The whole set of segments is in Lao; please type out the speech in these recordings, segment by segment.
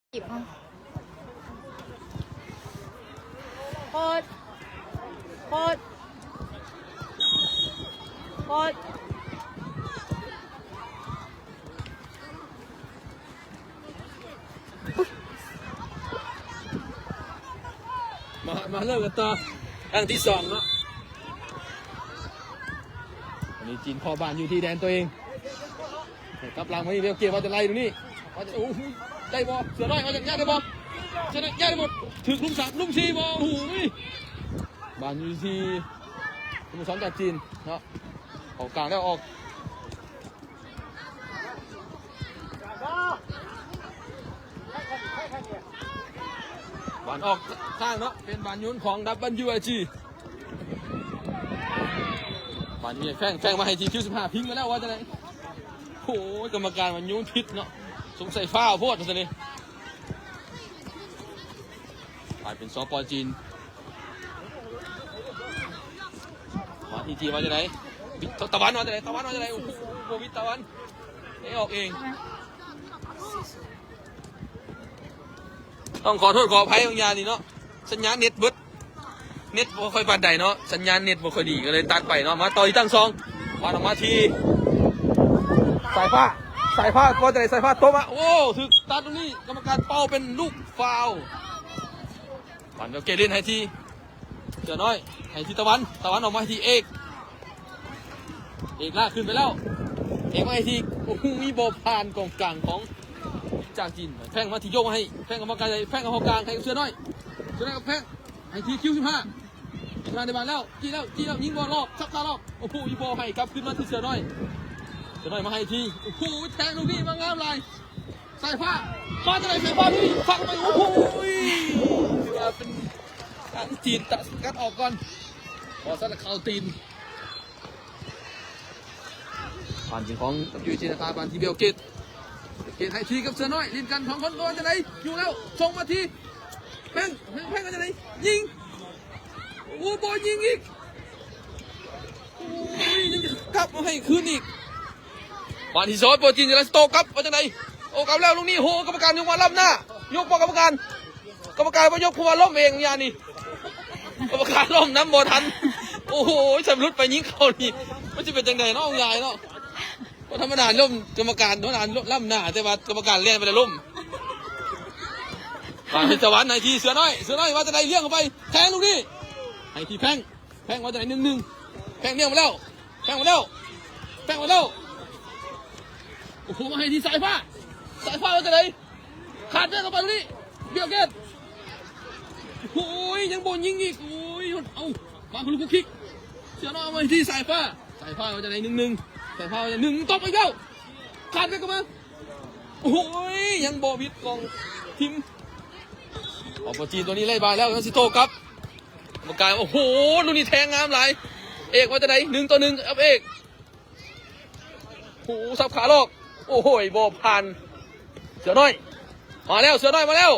ໂຄດ ໂຄດ ໂຄດ ມາ ມາເລີ່ມກັນຕໍ່ ຄັ້ງທີສອງເນາະ. ອັນນີ້ຈີນເຄາະບານຢູ່ທີ່ແດນຕົວເອງ ກັບຫຼັງມານີ້ ເບວເກດວ່າຈະໄລ່ຕົງນີ້ ວ່າຈະ ໂອ້ໂຫ ໄດ້ບໍ່? ເສືອນ້ອຍວ່າຈະຍາດໄດ້ບໍ່? ເສືອນ້ອຍຍາດໄດ້ບໍ່? ຖືກລຸມສາມ ລຸມສີ່ບໍ່? ໂອ້ໂຫ ບານຢູ່ທີ່ສະໂມສອນຈາກຈີນເນາະ ເຂົ້າກາງແລ້ວອອກ ບານອອກຂ້າງເນາະ ເປັນບານໂຍນຂອງ ດັບເບິນຢູໄອຈີ ບານນີ້ແຟງ ແຟງມາໃຫ້ທີ່ຄິວສິບຫ້າ ພິງມາແລ້ວ ວ່າຈັ່ງໃດ? ໂອ້ຍ ກຳມະການວ່າໂຍນຜິດເນາະ ສົງໄສຟາວໂພດວ່າຊັ້ນເດ. ກາຍເປັນ ສປ ຈີນ ມາທີ່ຈີນວ່າຈັ່ງໃດ? ຕາວັນວ່າຈັ່ງໃດ? ຕາວັນວ່າຈັ່ງໃດ? ໂອ້ໂຫ ບໍ່ມີຕາວັນ ໄດ້ອອກເອງ. ຕ້ອງຂໍໂທດຂໍອະໄພບາງຢ່າງນີ້ເນາະ ສັນຍານເນັດເບິດ ເນັດບໍ່ຄ່ອຍປານໃດເນາະ ສັນຍານເນັດບໍ່ຄ່ອຍດີ ກໍເລີຍຕັດໄປເນາະ. ມາຕໍ່ທີ່ຕັ້ງສອງ ບານອອກມາທີ່ສາຍຟ້າ ສາຍຟ້າ ວ່າຈັ່ງໃດ? ສາຍຟ້າຕົບມາ ໂອ້ ຖືກຕັດຕົງນີ້ ກຳມະການເປົ່າເປັນລູກຟາວ. ບານເບວເກດຫຼິ້ນໃຫ້ທີ່ເສືອນ້ອຍ ໃຫ້ທີ່ຕາວັນ ຕາວັນອອກມາໃຫ້ທີ່ເອກ ເອກລາກຂຶ້ນໄປແລ້ວ ເອກມາໃຫ້ທີ່ ໂອ້ໂຫ ມີບໍ່ຜ່ານກອງກາງຂອງຈາກຈີນ ແຟງມາທີ່ໂຍກມາໃຫ້ ແຟງກັບມາກາງ ແຟງກັບເຂົ້າກາງໃຫ້ເສືອນ້ອຍ ເສືອນ້ອຍກັບແຟງໃຫ້ທີ່ຄິວສິບຫ້າ ເອກມາໃນບານແລ້ວ ຈີ້ແລ້ວ ຈີ້ແລ້ວ ຍິງບໍ່ລອບ ສັບຂາລອບ ໂອ້ໂຫ ມີບໍ່ໃຫ້ກັບຄືນມາທີ່ເສືອນ້ອຍ ເສືອນ້ອຍມາໃຫ້ທີ່ ໂອ້ໂຫ ແທງລູກນີ້ມາງາມຫຼາຍ. ສາຍຟ້າ ມາຈາກໃນສາຍຟ້ານີ້ ຟັກໄປ ໂອ້ໂຫ ຖືວ່າເປັນທາງຈີນຕັດສະກັດອອກກ່ອນ ບໍ່ຊັ້ນເຂົ້າຕີນ. ບານເປັນຂອງ WG ນະຄາ ບານທີ່ເບວເກດ ເກດໃຫ້ທີ່ກັບເສືອນ້ອຍ ຫຼິ້ນກັນສອງຄົນ ບໍ່ວ່າຈັ່ງໃດ ຢູ່ແລ້ວ ສົ່ງມາທີ່ແຟງ ແຟງວ່າຈັ່ງໃດ ຍິງ ໂອ້ ບໍ່ຍິງອີກ ໂອ້ຍ ຍັງກັບມາໃຫ້ຄືນອີກ. ບານທີ່ສອງ ໂປຈີນ ຈະໄດ້ສະໂຕກກັບ ວ່າຈັ່ງໃດ? ໂອ້ ກັບແລ້ວລູກນີ້ ໂຫ ກຳມະການຍົກມາລ້ຳໜ້າ ຍົກບໍ່ກຳມະການ? ກຳມະການບໍ່ຍົກ ເພາະວ່າລົ້ມເອງ ຢ່ານີ້ ກຳມະການລົ້ມນຳບໍ່ທັນ. ໂອ້ໂຫ ສຳຫຼຸດໄປຍິງເຂົ້ານີ້ ມັນຊິເປັນຈັ່ງໃດເນາະ ຍາຍເນາະ? ບໍ່ທຳມະດາລົ້ມ ກຳມະການ ທຳມະດາລົ້ມລ້ຳໜ້າ ແຕ່ວ່າກຳມະການແລ່ນໄປແລ້ວລົ້ມ. ບານທີ່ຕາວັນ ໃຫ້ທີ່ເສືອນ້ອຍ ເສືອນ້ອຍວ່າຈະໄດ້ລ້ຽງເຂົ້າໄປ ແທງລູກນີ້ ໃຫ້ທີ່ແຟງ ແຟງວ່າຈະໄດ້ ໜຶ່ງໜຶ່ງ ແຟງລ້ຽງມາແລ້ວ ແຟງມາແລ້ວ ແຟງມາແລ້ວ ໂອ້ໂຫ ມາໃຫ້ທີ່ສາຍຟ້າ ສາຍຟ້າວ່າຈະໄດ້ ຂາດແມ່ນເຂົ້າໄປລູກນີ້ ເບວເກດ ໂອ້ຍ ຍັງບໍ່ຍິງອີກ ໂອ້ຍ ເອົາ ມາເປັນລູກຄິກ ເສືອນ້ອຍເອົາມາໃຫ້ທີ່ສາຍຟ້າ ສາຍຟ້າວ່າຈະໄດ້ ໜຶ່ງໜຶ່ງ ສາຍຟ້າວ່າຈະ ໜຶ່ງ ຕົບອີກແລ້ວ ຂາດແມ່ນເຂົ້າມາ ໂອ້ຍ ຍັງບໍ່ຜິດກອງທີມ ເອົາ ໂປຈີນ ຕົວນີ້ໄລ່ບານແລ້ວ ຍັງຊິໂຕ້ກັບ ກຳມະການ ໂອ້ໂຫ ລູກນີ້ແທງງາມຫຼາຍ ເອກວ່າຈະໄດ້ ໜຶ່ງຕໍ່ໜຶ່ງ ກັບເອກ ໂອ້ໂຫ ສັບຂາຫຼອກ ໂອ້ໂຫ ບໍ່ຜ່ານ ເສືອນ້ອຍ ມາແລ້ວ ເສືອນ້ອຍມາແລ້ວ.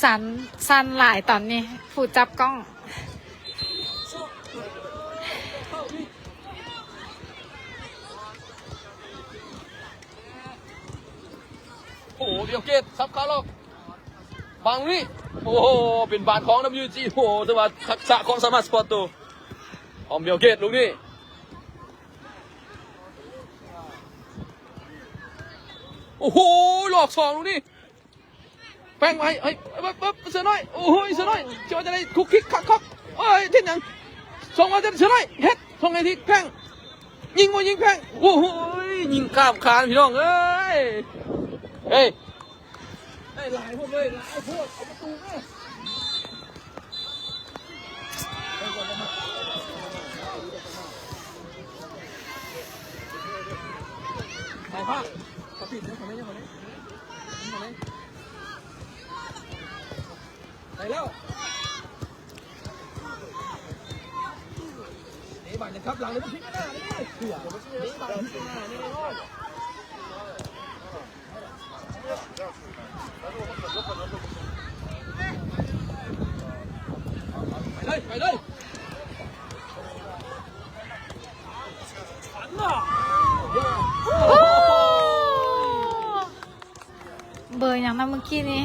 ສັ່ນ ສັ່ນຫຼາຍຕອນນີ້ ຜູ້ຈັບກ້ອງ. ໂອ້ໂຫ ເບວເກດ ສັບຂາຫຼອກ ບາງນີ້ ໂອ້ໂຫ ເປັນບານຂອງ WG ໂອ້ໂຫ ຖືວ່າທັກສະຄວາມສາມາດສະເພາະໂຕຂອງເບວເກດ ລູກນີ້ ໂອ້ໂຫ ຫຼອກສອງ ລູກນີ້ ແຟງໄວ້ ເອີຍ ເອີຍ ເອີຍ ເສືອນ້ອຍ ໂອ້ຍ ເສືອນ້ອຍ ຊິວ່າຈະໄດ້ຄຸກຄິກຄັກໆ ເອີຍ ເຮັດຫຍັງ ສົ່ງມາເຕັມ ເສືອນ້ອຍ ເຮັດ ສົ່ງໃຫ້ທີ່ແຟງ ຍິງບໍ່ຍິງແຟງ ໂອ້ໂຫ ຍິງຂ້າມຄານ ພີ່ນ້ອງເອີຍ ເອີຍ ໄດ້ຫຼາຍໂພດເລີຍ ຫຼາຍໂພດ ເອົາປະຕູເດີ ໄປພາກ ເຂົາປິດເດີ ເຂົາໄດ້ ເຂົາໄດ້ ໄປແລ້ວ ເຕະບານຈະກັບຫຼັງເລີຍ ມາພລິກໜ້າເລີຍ ເຕະບານພລິກໜ້າແນ່ນອນ. ເບີຫຍັງນະເມື່ອກີ້ນີ້?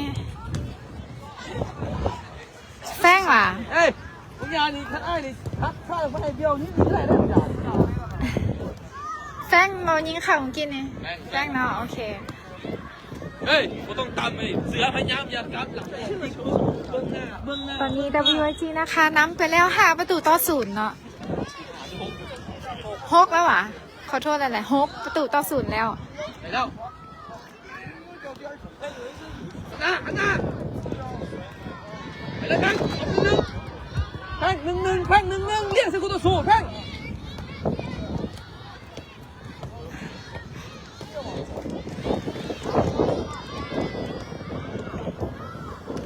ແຟງຫວາ? ເອີຍ ບາງຢ່າງນີ້ຄັນອ້າຍນີ້ ຄັດຂ້າງມາໃຫ້ບຽວນີ້ ມີໄດ້ແລ້ວ ແຟງເຮົາຍິງເຂົ້າເມື່ອກີ້ນີ້. ແຟງ ແຟງເນາະ ໂອເຄ. ເຮີ້ຍ ບໍ່ຕ້ອງຕຳເລີຍ ເສືອພະຍາຍາມຢາກກັບຫຼັງ ເບິ່ງໜ້າ ເບິ່ງໜ້າ. ຕອນນີ້ WIG ນະຄະ ນຳໄປແລ້ວ ຫ້າປະຕູຕໍ່ສູນເນາະ ຫົກແລ້ວຫວາ? ຂໍໂທດຫຼາຍໆ ຫົກປະຕູຕໍ່ສູນແລ້ວ ໄປແລ້ວ. ໜ້າ ໜ້າ ໄປເລີຍ ແພງ ໜຶ່ງໜຶ່ງ ແພງ ໜຶ່ງໜຶ່ງ ລຽງໃສ່ຄູ່ຕໍ່ສູ້ ແພງ.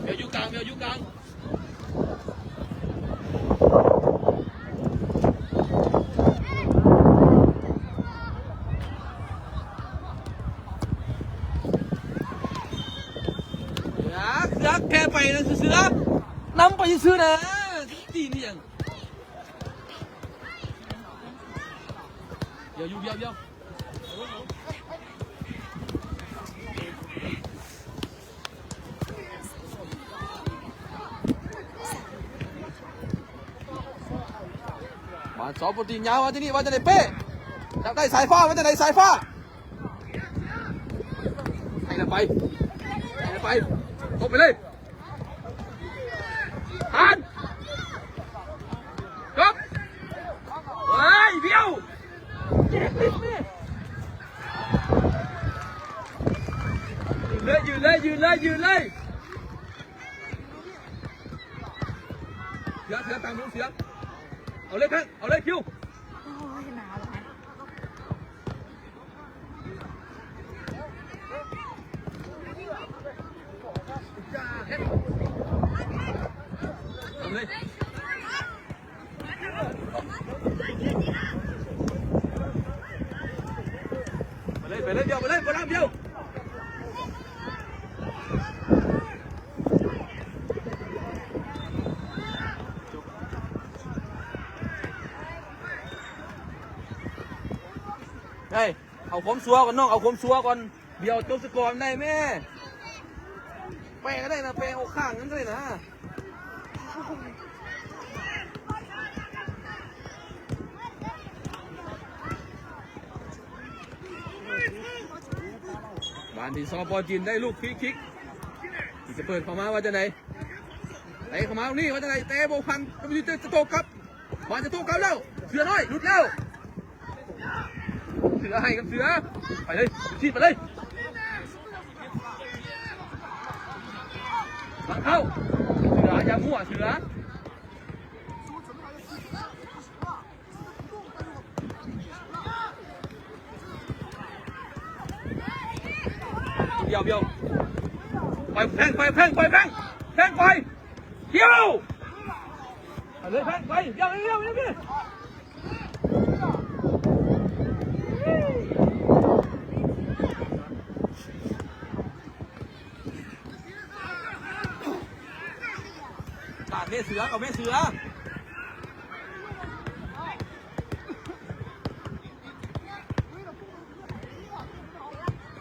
ແມວຢູ່ກາງ ແມວຢູ່ກາງ. ເສືອ ເສືອແຄ່ໄປນະ ເສືອ ນຳໄປຊື່ໆນະ ຕີນອີ່ຫຍັງ? ດຽວຢູ່ ດຽວ ດຽວ. ມາ ສອງ ໂປຣຕີນຍາວ ວ່າຈັ່ງນີ້ ວ່າຈັ່ງໃດເປ້? ຈັບໄດ້ສາຍຟ້າ ວ່າຈັ່ງໃດສາຍຟ້າ? ໃຫ້ລະໄປ ໃຫ້ລະໄປ ຕົບໄປເລີຍ. ຜ່ານ ຈົບ ເອີຍ ດຽວ ຢືນເລີຍ ຢືນເລີຍ ຢືນເລີຍ ຢືນເລີຍ. ເສືອ ເສືອ ຕາມລູກເສືອ ເອົາເລີຍ ແພງ ເອົາເລີຍ ຄິວ. ໂອ້ຍ ໜາວຫຼາຍ. ເອົາເລີຍ ໄປເລີຍ ໄປເລີຍ ດຽວ ໄປເລີຍ ບໍ່ນຳ ດຽວ. ເຮີ້ຍ ເອົາຄວາມຊົ່ວກ່ອນນ້ອງ ເອົາຄວາມຊົ່ວກ່ອນ ດຽວຈົບສະກໍໄດ້ແມ້. ແປກໍໄດ້ນະ ແປເອົາຂ້າງນັ້ນກໍໄດ້ນະ. ບານທີ່ ສປ ຈີນ ໄດ້ລູກຟຣີຄິກ ທີ່ຈະເປີດເຂົ້າມາວ່າຈັ່ງໃດ? ເຕະເຂົ້າມາຕຣົງນີ້ວ່າຈັ່ງໃດ? ເຕະບໍ່ທັນ ຈະໂຕ້ກັບ ບານຈະໂຕ້ກັບແລ້ວ ເສືອນ້ອຍຫຼຸດແລ້ວ. ເສືອໃຫ້ກັບເສືອ ໄປເລີຍ ຊີບໄປເລີຍ ຫຼັງເຂົ້າ ເສືອຢ່າມົ້ວ ເສືອ. ດຽວ ດຽວ ໄປແພງ ໄປແພງ ໄປແພງ ແພງໄປ ດຽວ ໄປເລີຍ ແພງໄປ ດຽວ ດຽວ ດຽວ. ການແມ່ເສືອ ເອົາແມ່ເສືອ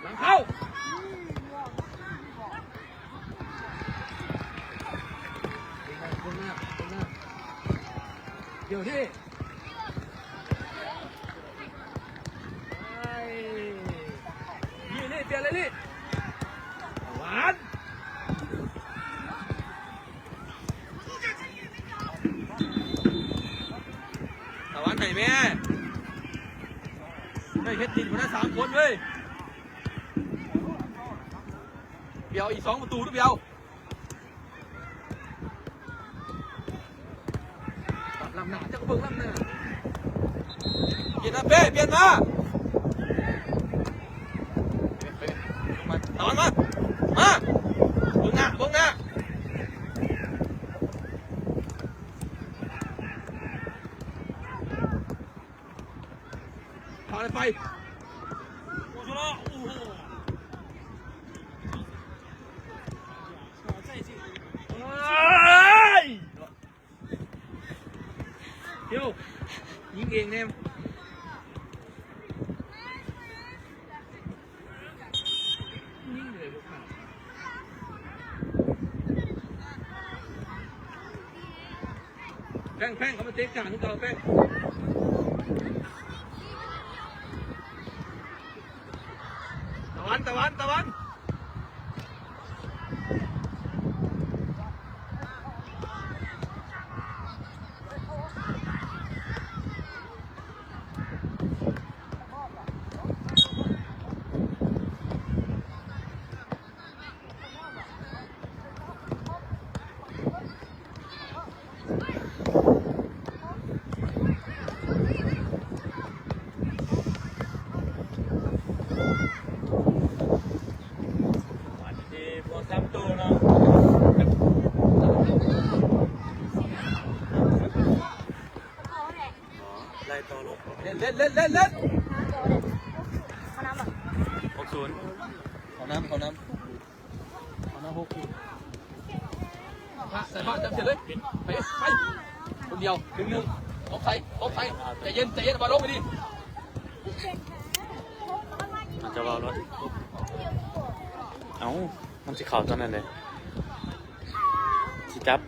ຫຼັງເຂົ້າ ດຽວນີ້. ນີ້ ນີ້ ປ່ຽນເລີຍນີ້ ຫວານ ຕາຫວານໃຫ້ແມ່ ໄດ້ເຮັດດິນພຸ້ນນະ ສາມຄົນເວີຍ ດຽວ ອີກສອງປະຕູເດີ ດຽວ. ລັບໜ້າ ເຈົ້າກໍເບິ່ງລັບໜ້າ ປ່ຽນມາເປ້ ປ່ຽນມາ ຕາມມາ ມາ ເບິ່ງໜ້າ ເບິ່ງໜ້າ ຜ່ານໄປ ໂອ້ໂຫ ເອີຍ. ເອງແນ່ ແຟງ ແຟງ ເຂົ້າມາເຕະກາງຄືເກົ່າ ແຟງ ຕາວັນ ຕາວັນ ຕາວັນ. ເຫຼັ້ນ ເຫຼັ້ນ ເຫຼັ້ນ ເຫຼັ້ນ ເຫຼັ້ນ ຫົກສູນ ເຂົ້ານຳ ເຂົ້ານຳ ເຂົ້ານຳ ຫົກສູນ ພະ ໃສ່ພະ ຈັບເສຍເລີຍ ໄປ ໄປ ຄົນດຽວ ໜຶ່ງ ໜຶ່ງ ຕົບໃສ່ ຕົບໃສ່ ໃຈເຢັນ ໃຈເຢັນ ເອົາບານລົງໄປດີ ອາດຈະເວົ້າລົດ ເອົ້າ ມັນຊິເຂົ້າຕອນນັ້ນເດ້ ຊິຈັບ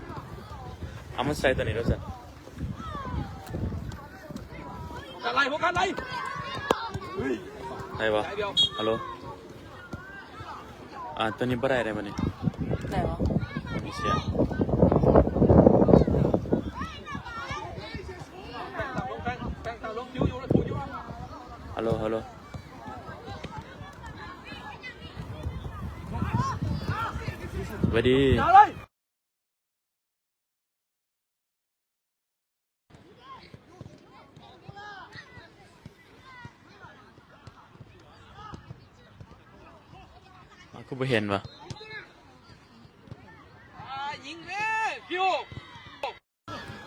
ເອົາ ມັນໃສ່ຕົວນີ້ໂລດຊັ້ນ. ກັນໄລ່ ພວກກັນໄລ່ ໄດ້ບໍ່? ໄດ້ດຽວ ຮັລໂຫຼ ອ່າ ຕົວນີ້ບໍ່ໄດ້ເດ້ບັດນີ້ ໄດ້ບໍ່? ບໍ່ມີສຽງ ຮັລໂຫຼ ຮັລໂຫຼ ສະບາຍດີ. ອ້າວ ຄືບໍ່ເຫັນວະ? ຍິງເດ້ ຟິວ.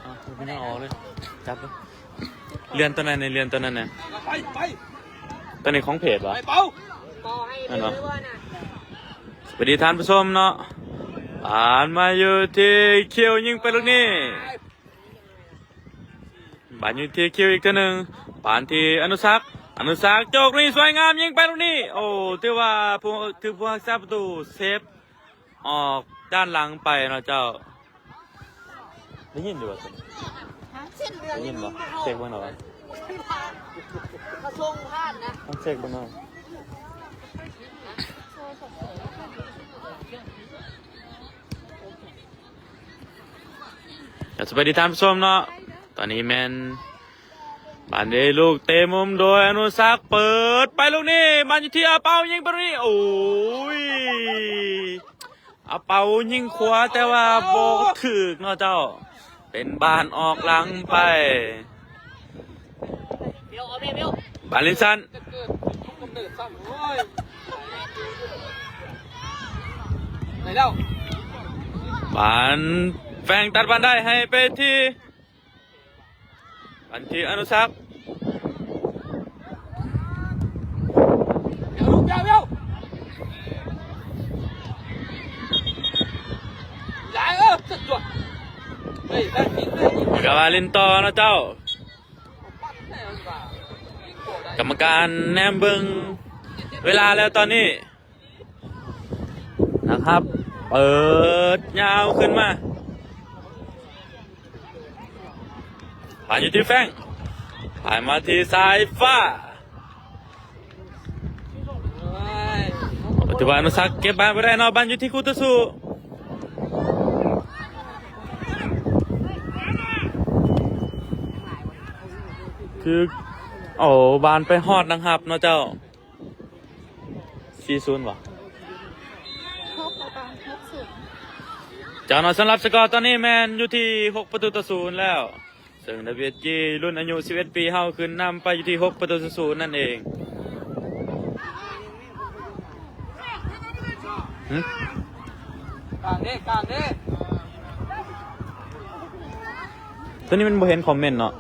ອ້າວ ບໍ່ມີແນວອອກເລີຍ ຈັບເລີຍ ເລື່ອນຕົວນັ້ນແດ່ ເລື່ອນຕົວນັ້ນແດ່ ໄປ ໄປ ຕົວນີ້ຂອງເພຈຫວາ? ໄປເປົາ ແມ່ນບໍ່? ສະບາຍດີທ່ານຜູ້ຊົມເນາະ ບານມາຢູ່ທີ່ຄິວ ຍິງໄປລູກນີ້ ບານຢູ່ທີ່ຄິວອີກເທື່ອໜຶ່ງ ບານທີ່ອະນຸສັກ ອະນຸສັກໂຈກນີ້ສວຍງາມ ຍິງໄປລູກນີ້ ໂອ້ ຖືວ່າຜູ້ ຖືກຜູ້ຮັກສາປະຕູເຊບ ອອກດ້ານຫຼັງໄປເນາະເຈົ້າ. ໄດ້ຍິນຢູ່ບໍ່? ຮະ? ໄດ້ຍິນບໍ່? ເຊັກເບິ່ງໜ່ອຍວ່າ ກະຊົງຜ່ານນະ ຕ້ອງເຊັກເບິ່ງໜ່ອຍ. ກະສະບາຍດີທ່ານຜູ້ຊົມເນາະ ຕອນນີ້ແມ່ນ ບານເດ ລູກເຕະມຸມໂດຍອະນຸສັກ ເປີດໄປລູກນີ້ ບານຢູ່ທີ່ອາເປົາ ຍິງໄປລູກນີ້ ໂອ້ຍ ອາເປົາຍິງຂວາ ແຕ່ວ່າບໍ່ຖືກເນາະເຈົ້າ ເປັນບານອອກຫຼັງໄປ ບານລິນສັນ ໄດ້ແລ້ວ ບານແຟງ ຕັດບານໄດ້ໃຫ້ໄປທີ່ ອັນທີ່ອະນຸສັກ ກະວ່າຫຼິ້ນຕໍ່ເນາະເຈົ້າ ກຳມະການແນມເບິ່ງເວລາແລ້ວຕອນນີ້. ນະຄັບ ເປີດຍາວຂຶ້ນມາ ບານຢູ່ທີ່ແຟງ ບານມາທີ່ສາຍຟ້າ ປະຕູບານອະນຸສັກເກັບບານບໍ່ໄດ້ເນາະ ບານຢູ່ທີ່ຄູ່ຕໍ່ສູ້ ຄື ໂອ້ ບານໄປຮອດນະຄັບເນາະເຈົ້າ. ສີ່ສູນບໍ່? ຫົກປະຕູຕໍ່ສູນ ເຈົ້າເນາະ ສຳລັບສະກໍຕອນນີ້ແມ່ນຢູ່ທີ່ຫົກປະຕູຕໍ່ສູນແລ້ວ ເຊິ່ງ WSG ລຸ້ນອາຍຸສິບເອັດປີເຮົາຂຶ້ນນຳໄປຢູ່ທີ່ຫົກປະຕູຕໍ່ສູນນັ້ນເອງ. ຫຶ? ກາງເດ້ ກາງເດ້. ຕົວນີ້ມັນບໍ່ເຫັນຄອມເມັນເນາະ.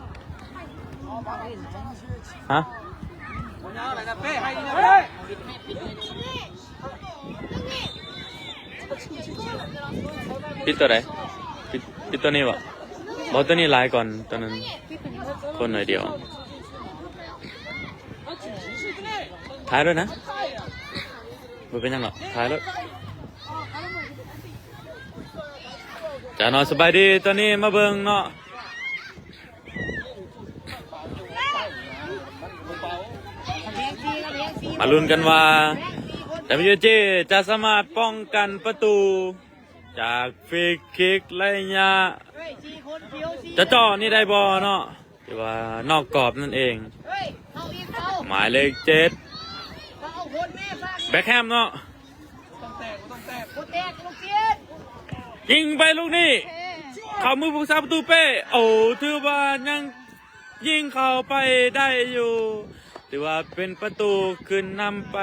ຮະ? ປິດຕົວໃດ? ປິດ ປິດຕົວນີ້ບໍ່? ບໍ່ ຕົວນີ້ຫຼາຍກ່ອນຕົວນັ້ນ ຄົນໜ້ອຍດຽວ. ຖ່າຍໂລດນະ ບໍ່ເປັນຫຍັງດອກ ຖ່າຍໂລດ. ຈ້າເນາະ ສະບາຍດີ. ຕອນນີ້ມາເບິ່ງເນາະ ມາລຸ້ນກັນວ່າ ແດບເບິນຢູເອສເຈ ຈະສາມາດປ້ອງກັນປະຕູຈາກຟຣີຄິກໄລຍະເຈາະໆນີ້ໄດ້ບໍ່ເນາະ? ຖືວ່ານອກກອບນັ້ນເອງ. ໝາຍເລກເຈັດ ແບັກແຮມເນາະ ຍິງໄປລູກນີ້ ເຂົ້າມືຜູ້ຮັກສາປະຕູເປ້. ໂອ້ ຖືວ່າຍັງຍິງເຂົ້າໄປໄດ້ຢູ່. ຖືວ່າເປັນປະຕູຂຶ້ນນຳໄປ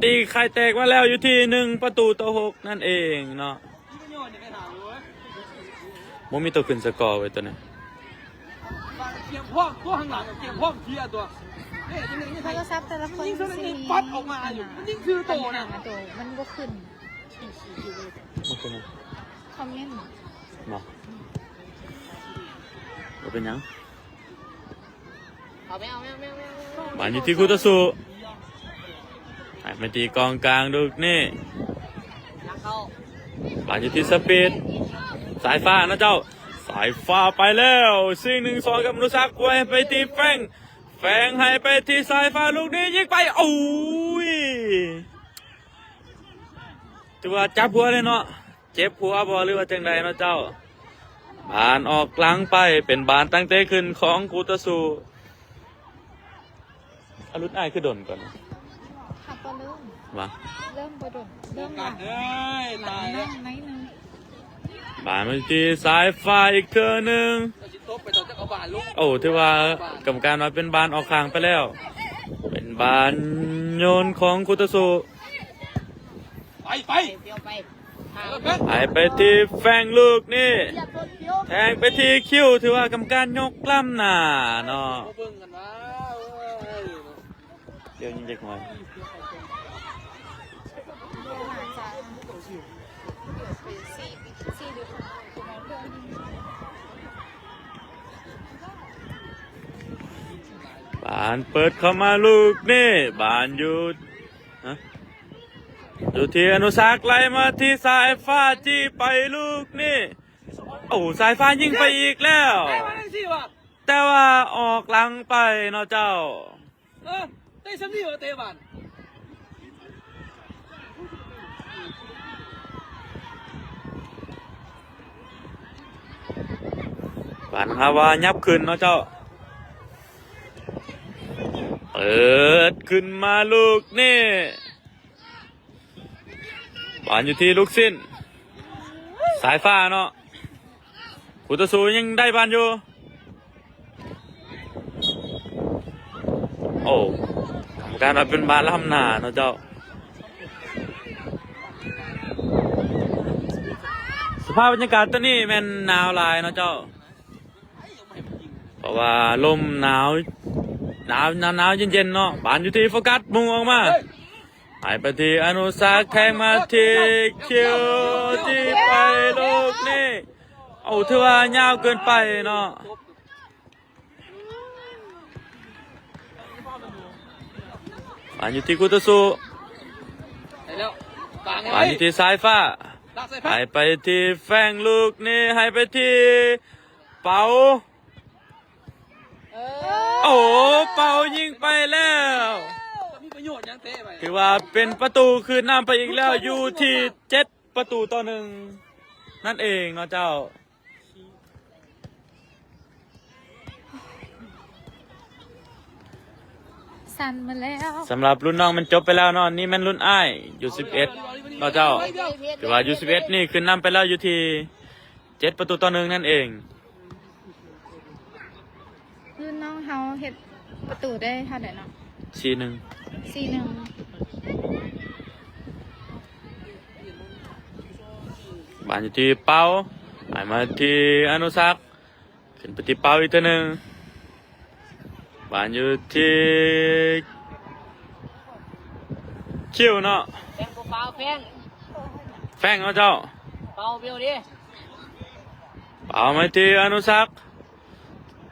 ຕີໄຂ່ແຕກມາແລ້ວຢູ່ທີ່ໜຶ່ງປະຕູຕໍ່ຫົກນັ້ນເອງເນາະ. ບໍ່ມີຕົວຂຶ້ນສະກໍເວີຍຕົວນີ້. ໂທລະສັບແຕ່ລະຄົນມັນຊິມີປັດອອກມາຢູ່ ມັນຍິງຖືໂຕນະ ມັນບໍ່ຂຶ້ນ. ບໍ່ຂຶ້ນນະ ຄອມເມັນບໍ່ ບໍ່ເປັນຫຍັງ. ບານຢູ່ທີ່ຄູ່ຕໍ່ສູ້ ໃຫ້ມາທີ່ກອງກາງລູກນີ້ ບານຢູ່ທີ່ສະປີດ ສາຍຟ້ານະເຈົ້າ ສາຍຟ້າໄປແລ້ວ ຊິງໜຶ່ງສອງກັບອະນຸສັກ ກວາຍໃຫ້ໄປທີ່ແຟງ ແຟງໃຫ້ໄປທີ່ສາຍຟ້າ ລູກນີ້ຍິງໄປ ໂອ້ຍ ຖືວ່າຈັບຫົວເລີຍເນາະ. ເຈັບຫົວບໍ່ ຫຼືວ່າຈັ່ງໃດເນາະເຈົ້າ? ບານອອກຫຼັງໄປ ເປັນບານຕັ້ງເຕະຂຶ້ນຂອງຄູ່ຕໍ່ສູ້. ອາລຸດອ້າຍຄືດົນກ່ອນ ຫາກວ່າເລີ່ມ ວ່າ ເລີ່ມບໍ່ດົນ ເລີ່ມຫຼັງ ເອີຍ ຫຼັງ ຕາຍແລ້ວ ໜ້ອຍໜຶ່ງ. ບານມາທີ່ສາຍຟ້າອີກເທື່ອໜຶ່ງ. ໂອ້ ຖືວ່າກຳມະການວ່າເປັນບານອອກຂ້າງໄປແລ້ວ ເປັນບານໂຍນຂອງຄູ່ຕໍ່ສູ້. ໄປ ໄປ ໄປ ໄປໄປທີ່ແຟງລູກນີ້ ແທງໄປທີ່ຄິວ ຖືວ່າກຳມະການຍົກລ້ຳໜ້າເນາະ. ດຽວຍິງເດັກນ້ອຍ ບານເປີດເຂົ້າມາລູກນີ້ ບານຢູ່ ຮະ ຢູ່ທີ່ອະນຸສັກ ໄລ່ມາທີ່ສາຍຟ້າ ຈີ້ໄປລູກນີ້. ໂອ້ ສາຍຟ້າຍິງໄປອີກແລ້ວ ແຕ່ວ່າອອກຫຼັງໄປເນາະເຈົ້າ. ເອີ ເຕະຊ່ຳນີ້ວ່າເຕະບານ ບານຫາວ່າຫຍັບຂຶ້ນເນາະເຈົ້າ ເປີດຂຶ້ນມາລູກນີ້ ບານຢູ່ທີ່ລູກຊິ້ນ ສາຍຟ້າເນາະ ຜູ້ຕໍ່ສູ້ຍັງໄດ້ບານຢູ່. ໂອ້ ກຳມະການວ່າເປັນບານລ້ຳໜ້າເນາະເຈົ້າ. ສະພາບບັນຍາກາດຕອນນີ້ແມ່ນໜາວຫຼາຍເນາະເຈົ້າ ເພາະວ່າລົມໜາວ ໜາວ ໜາວ ໜາວເຢັນໆເນາະ. ບານຢູ່ທີ່ໂຟກັສ ມຸ່ງອອກມາ ໃຫ້ໄປທີ່ອະນຸສັກ ແທງມາທີ່ຄິວ ຈີ້ໄປລູກນີ້. ໂອ້ ຖືວ່າຍາວເກີນໄປເນາະ. ບານຢູ່ທີ່ຄູ່ຕໍ່ສູ້ ບານຢູ່ທີ່ສາຍຟ້າ ໃຫ້ໄປທີ່ແຟງລູກນີ້ ໃຫ້ໄປທີ່ເປົາ. ເອີ ໂອ້ ເປົາຍິງໄປແລ້ວ ມີປະໂຫຍດຫຍັງເຕະໄປ ຖືວ່າເປັນປະຕູຄືນນຳໄປອີກແລ້ວ ຢູ່ທີ່ເຈັດປະຕູຕໍ່ໜຶ່ງນັ້ນເອງເນາະເຈົ້າ. ສັ່ນໝົດແລ້ວ ສຳລັບລຸ້ນນ້ອງແມ່ນຈົບໄປແລ້ວເນາະ. ນີ້ແມ່ນລຸ້ນອ້າຍ ຢູສິບເອັດເນາະເຈົ້າ ຖືວ່າຢູສິບເອັດນີ້ຂຶ້ນນຳໄປແລ້ວຢູ່ທີ່ເຈັດປະຕູຕໍ່ໜຶ່ງນັ້ນເອງ. ລຸ້ນນ້ອງເຮົາເຮັດປະຕູໄດ້ເທົ່າໃດເນາະ? ສີ່ໜຶ່ງ ສີ່ໜຶ່ງ. ບານຢູ່ທີ່ເປົາ ໃຫ້ມາທີ່ອະນຸສັກ ຂຶ້ນໄປທີ່ເປົາອີກເທື່ອໜຶ່ງ. ບານຢູ່ທີ່ຄິວເນາະ ແຟງບໍ່ເປົ່າ ແຟງ ແຟງເນາະເຈົ້າ ເປົ່າເບວເດ້. ເອົາມາທີ່ອະນຸສັກ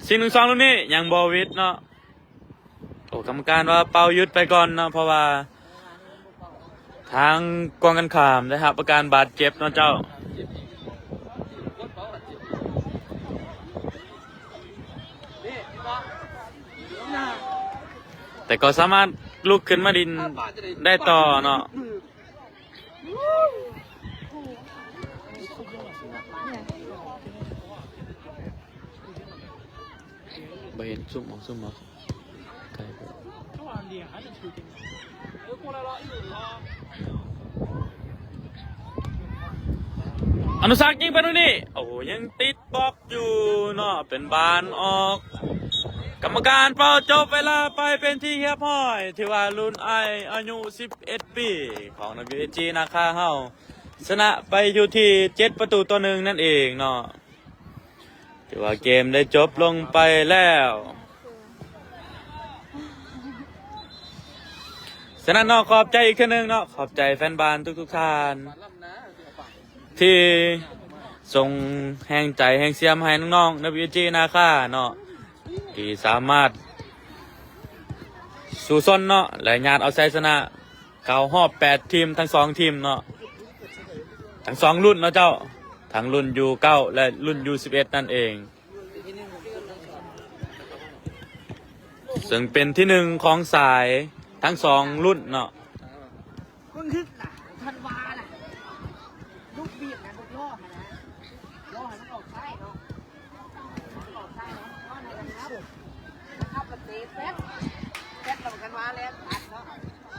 ສີ່ໜຶ່ງສອງ ລູກນີ້ຍັງບໍ່ຫວິດເນາະ. ໂອ້ ກຳມະການວ່າເປົ່າຢຸດໄປກ່ອນເນາະ ເພາະວ່າທາງກອງກັນຂ້າມໄດ້ຮັບອາການບາດເຈັບເນາະເຈົ້າ. ແຕ່ກໍສາມາດລຸກຂຶ້ນມາຫຼິ້ນໄດ້ຕໍ່ເນາະ. ບໍ່ເຫັນ ຊູມເອົາ ຊູມເອົາ ໄກໂພດ. ອະນຸສັກຍິງໄປໂດຍນີ້ ໂອ້ ຍັງຕິດບລັອກຢູ່ເນາະ ເປັນບານອອກ. ກຳມະການເປົ່າຈົບເວລາໄປເປັນທີ່ຮຽບຮ້ອຍ. ຖືວ່າລຸ້ນອ້າຍອາຍຸສິບເອັດປີຂອງ ດັບເບິນຢູເອຈີ ນາຄາເຮົາ ຊະນະໄປຢູ່ທີ່ເຈັດປະຕູຕໍ່ໜຶ່ງນັ້ນເອງເນາະ. ຖືວ່າເກມໄດ້ຈົບລົງໄປແລ້ວ. ສະນັ້ນເນາະ ຂອບໃຈອີກເທື່ອໜຶ່ງເນາະ ຂອບໃຈແຟນບານທຸກໆທ່ານ ທີ່ສົ່ງແຮງໃຈແຮງຊຽມໃຫ້ນ້ອງໆ ດັບເບິນຢູເອຈີ ນາຄາເນາະ ທີ່ສາມາດສູ້ຊົນເນາະ ແລະ ຍາດເອົາໄຊຊະນະ ເຂົ້າຮອບແປດທີມທັງສອງທີມເນາະ ທັງສອງລຸ້ນເນາະເຈົ້າ ທັງລຸ້ນຢູເກົ້າ ແລະ ລຸ້ນຢູສິບເອັດນັ້ນເອງ ເຊິ່ງເປັນທີໜຶ່ງຂອງສາຍທັງສອງລຸ້ນເນາະ. ມັນຄືນະ ທັນວານະ ລູກບີບນະ ລູກລໍ້ຫັ້ນນະ ລໍ້ໃຫ້ມັນອອກຊ້າຍເນາະ. ອອກຊ້າຍເນາະ ມັນເຂົ້າໃນລະດັບ ລະດັບ ແລ້ວເຕະແປັດ ແປັດ ແລ້ວກັນວ່າແລ່ນຕັດເນາະ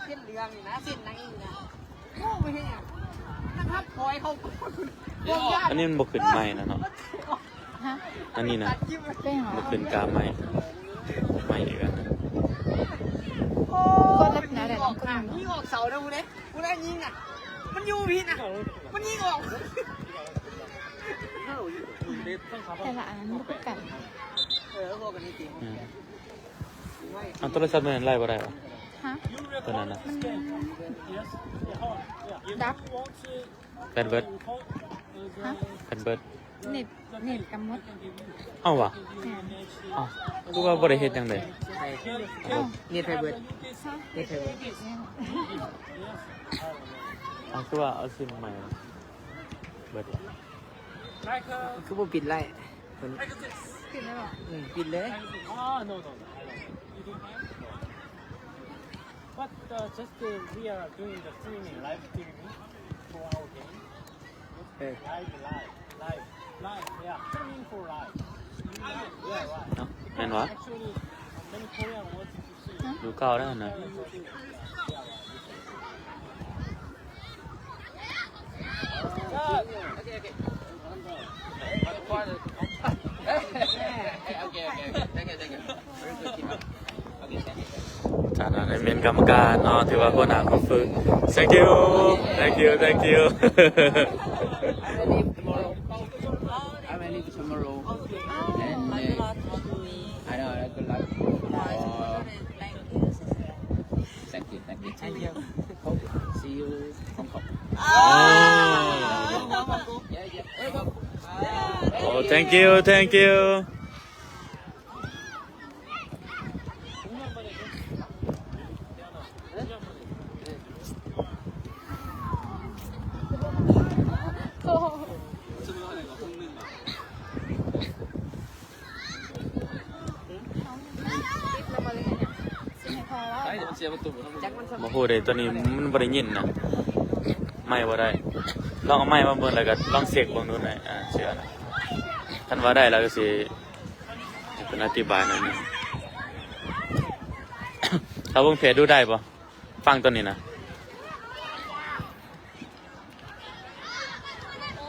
ເສັ້ນເຫຼືອງນີ້ນະ ເສັ້ນໃນນີ້ນະ ໂອ້ ບໍ່ເຮັດຫຍັງ ລະດັບ ປ່ອຍເຂົ້າ ອັນນີ້ມັນບໍ່ຂຶ້ນໄມນະເນາະ ຮະ ອັນນີ້ນະ ເປັນຫຍັງ ບໍ່ຂຶ້ນກາໄມ ໄມອີກແລ້ວ ໂອ້ຍ ກດແລ້ວເປັນແນວໃດ ລອງກົດເບິ່ງດູ ຍິງອອກເສົາເດີ ຜູ້ໃດ ຜູ້ໃດຍິງນະ ມັນຢູ່ພີ້ນະ ມັນຍິງອອກ ແຕ່ລະອັນນັ້ນບໍ່ຄືກັນ ເອີ ເວົ້າກັນນີ້ຕິ ອືມ ເອົາໂທລະສັບໂຕນັ້ນໄລ່ບໍ່ໄດ້ຫວາ? ຮະ? ໂຕນັ້ນນະ ມັນດັບ ແບດເບີດ ຮະ? ແບດເບີດ ເນັດ ເນັດກຳນົດ ເອົ້າຫວາ? ແມ່ນ ເອົ້າ ຄືວ່າບໍ່ໄດ້ເຮັດຫຍັງເລີຍ? ໃຜ? ເອົ້າ ເນັດໃຜເບີດ? ຮະ? ເນັດໃຜເບີດ? ເອົ້າ ຄືວ່າເອົາຊິມໃໝ່ເບີດຫວາ? ຄືບໍ່ປິດໄລ? ປິດໄດ້ບໍ່? ອືມ ປິດເລີຍ. But, uh, just, uh, we are doing the streaming, live streaming for our game. ເອີ Live, live, live, live, yeah, streaming for live. Yeah, right. ເອົ້າ ແມ່ນຫວາ? Actually, many Korean want to see. ຢູ່ເກົ່າແລ້ວຫັ້ນນະ. ທ່ານອາໄນເມັນກຳມະການເນາະ ຖືວ່າຫົວໜ້າຝຶກ. Thank you, thank you, thank you. I will leave tomorrow. I will leave tomorrow. And, uh, I know, I could like, uh, thank you, thank you. Thank you. Hope see you Hong Kong. Oh, thank you, thank you. ບໍ່ຮູ້ເດ້ ຕອນນີ້ມັນບໍ່ໄດ້ຍິນນະ ໄມບໍ່ໄດ້. ລອງເອົາໄມມາເບິ່ງ ແລ້ວກໍລອງເຊັກເບິ່ງດູນະ ອ່າ ເຊື່ອນະ. ຄັນວ່າໄດ້ແລ້ວກໍຊິ ໃຫ້ເພິ່ນອະທິບາຍໜ້ອຍໜຶ່ງ. ຖ້າເບິ່ງເພຈດູໄດ້ບໍ່? ຟັງຕົວນີ້ນະ.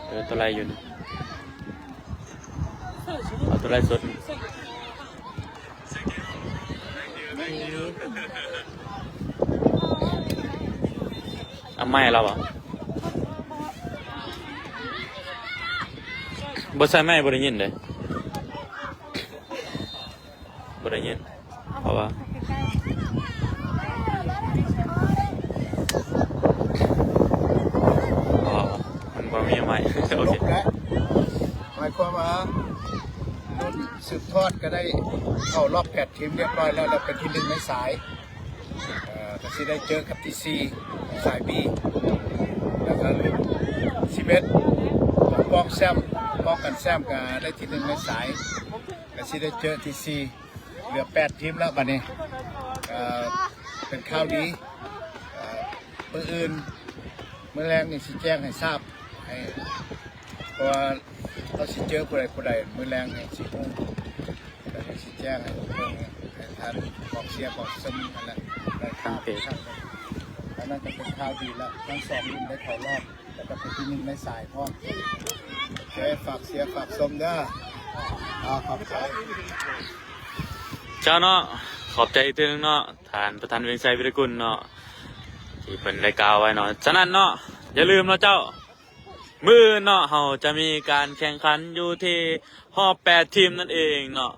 ເອີ ຕົວໄລຢູ່ນີ້ ເອົາຕົວໄລສົດ. ເອົາໄມລາວບໍ່? ບໍ່ໃສ່ໄມບໍ່ໄດ້ຍິນເດ້. ບໍ່ໄດ້ຍິນ ເພາະວ່າ ເພາະວ່າມັນບໍ່ມີໄມ. ໂອເຄ. ຄວາມວ່າລຸ້ນສືບທອດກໍໄດ້ເຂົ້າຮອບແປດທີມຮຽບຮ້ອຍແລ້ວ ແລ້ວເປັນທີໜຶ່ງໃນສາຍ ເອີ ກໍຊິໄດ້ເຈີກັບທີສີ່ຂອງສາຍບີ ແລ້ວກໍລຸ້ນສິບເອັດປ້ອງແຊ້ມ ປ້ອງກັນແຊ້ມກໍໄດ້ທີໜຶ່ງໃນສາຍ ກໍຊິໄດ້ເຈີທີສີ່ ເຫຼືອແປດທີມແລ້ວບັດນີ້ ເອີ ເປັນຂ່າວດີ ເອີ ມື້ອື່ນ ມື້ແລງນີ້ຊິແຈ້ງໃຫ້ຊາບ ໃຫ້ ເພາະວ່າເຮົາຊິເຈີຜູ້ໃດຜູ້ໃດ ມື້ແລງນີ້ຊິຮູ້ ແລ້ວຊິແຈ້ງໃຫ້ເບິ່ງ ໃຫ້ທ່ານກອງເຊຍກອງຊົມຫັ້ນແຫຼະ ໄດ້ຂ່າວ ທາງເພຈ ອັນນັ້ນກໍເປັນຂ່າວດີແລ້ວ ທັງສອງທີມໄດ້ເຂົ້າຮອບ ແລ້ວກໍເປັນທີໜຶ່ງໃນສາຍພ້ອມ ໂອເຄ ຝາກເຊຍຝາກຊົມເດີ ເອົາ ຂອບໃຈ ເຈົ້າເນາະ ຂອບໃຈອີກເທື່ອໜຶ່ງເນາະ ທ່ານປະທານວຽງໄຊ ວິລະກຸນເນາະ ທີ່ເພິ່ນໄດ້ກ່າວໄວ້ເນາະ ສະນັ້ນເນາະ ຢ່າລືມເນາະເຈົ້າ ມື້ອື່ນເນາະ ເຮົາຈະມີການແຂ່ງຂັນຢູ່ທີ່ຮອບແປດທີມນັ້ນເອງເນາະ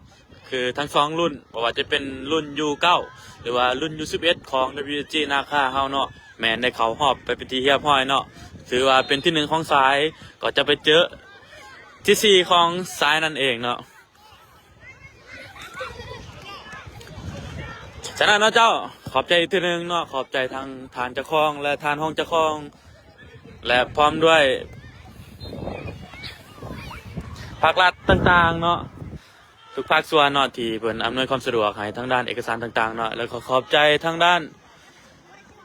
ຄືທັງສອງລຸ້ນ ບໍ່ວ່າຈະເປັນລຸ້ນຢູເກົ້າ ຫຼືວ່າລຸ້ນຢູສິບເອັດຂອງ WSG ນາຄາເຮົາເນາະ ແມ່ນໄດ້ເຂົ້າຮອບໄປເປັນທີ່ຮຽບຮ້ອຍເນາະ ຖືວ່າເປັນທີໜຶ່ງຂອງສາຍ ກໍຈະໄປເຈີທີສີ່ຂອງສາຍນັ້ນເອງເນາະ. ສະນັ້ນເນາະເຈົ້າ ຂອບໃຈອີກເທື່ອໜຶ່ງເນາະ ຂອບໃຈທາງທ່ານເຈົ້າຂອງ ແລະ ທ່ານຮອງເຈົ້າຂອງ ແລະ ພ້ອມດ້ວຍພາກລັດຕ່າງໆເນາະ ທຸກພາກສ່ວນເນາະ ທີ່ເພິ່ນອຳນວຍຄວາມສະດວກໃຫ້ທາງດ້ານເອກະສານຕ່າງໆເນາະ ແລ້ວກໍຂອບໃຈທາງດ້ານ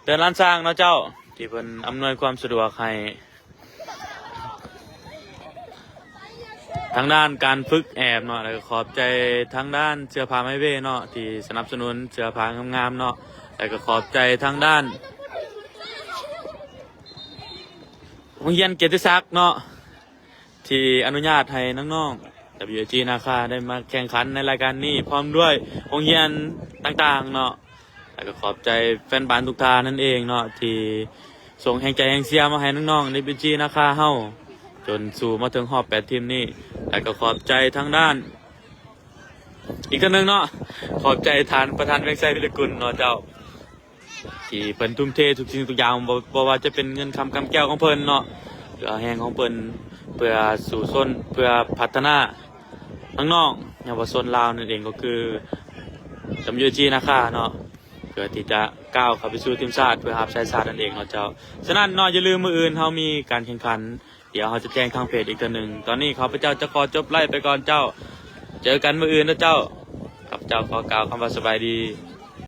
ເຮືອນລ້ານຊ້າງເນາະເຈົ້າ ທີ່ເພິ່ນອຳນວຍຄວາມສະດວກໃຫ້ ທາງດ້ານການຝຶກແອບເນາະ ແລ້ວກໍຂອບໃຈທາງດ້ານເສື້ອຜ້າໄມເວເນາະ ທີ່ສະໜັບສະໜູນເສື້ອຜ້າງາມໆເນາະ ແລ້ວກໍຂອບໃຈທາງດ້ານໂຮງຮຽນກຽດຕິສັກເນາະ ທີ່ອະນຸຍາດໃຫ້ນ້ອງໆ WSG ນາຄາໄດ້ມາແຂ່ງຂັນໃນລາຍການນີ້ ພ້ອມດ້ວຍໂຮງຮຽນຕ່າງໆເນາະ. ແລ້ວກໍຂອບໃຈແຟນບານທຸກທ່ານນັ້ນເອງເນາະ ທີ່ສົ່ງແຮງໃຈແຮງເຊຍມາໃຫ້ນ້ອງໆ WSG ນາຄາເຮົາ ຈົນສູ່ມາເຖິງຮອບແປດທີມນີ້ ແລ້ວກໍຂອບໃຈທາງດ້ານ ອີກເທື່ອໜຶ່ງເນາະ ຂອບໃຈທ່ານປະທານວຽງໄຊ ວິລະກຸນເນາະເຈົ້າ ທີ່ເພິ່ນທຸ່ມເທທຸກສິ່ງທຸກຢ່າງ ບໍ່ ບໍ່ວ່າຈະເປັນເງິນຄຳກຳແກ້ວຂອງເພິ່ນເນາະ ເຫື່ອແຮງຂອງເພິ່ນ ເພື່ອສູ້ຊົນ ເພື່ອພັດທະນາ ນ້ອງໆເຍົາວະຊົນລາວນັ້ນເອງ ກໍຄື WSG ນາຄາເນາະ ເພື່ອທີ່ຈະກ້າວເຂົ້າໄປສູ່ທີມຊາດ ເພື່ອຮັບໃຊ້ຊາດນັ້ນເອງເນາະເຈົ້າ. ສະນັ້ນເນາະ ຢ່າລືມມື້ອື່ນເຮົາມີການແຂ່ງຂັນ ດຽວເຮົາຈະແຈ້ງທາງເພຈອີກເທື່ອໜຶ່ງ. ຕອນນີ້ຂ້າພະເຈົ້າຈະຂໍຈົບໄລຟ໌ໄປກ່ອນເຈົ້າ. ເຈີກັນມື້ອື່ນເນາະເຈົ້າ. ຂ້າພະເຈົ້າຂໍກ່າວຄຳວ່າສະບາຍດີ.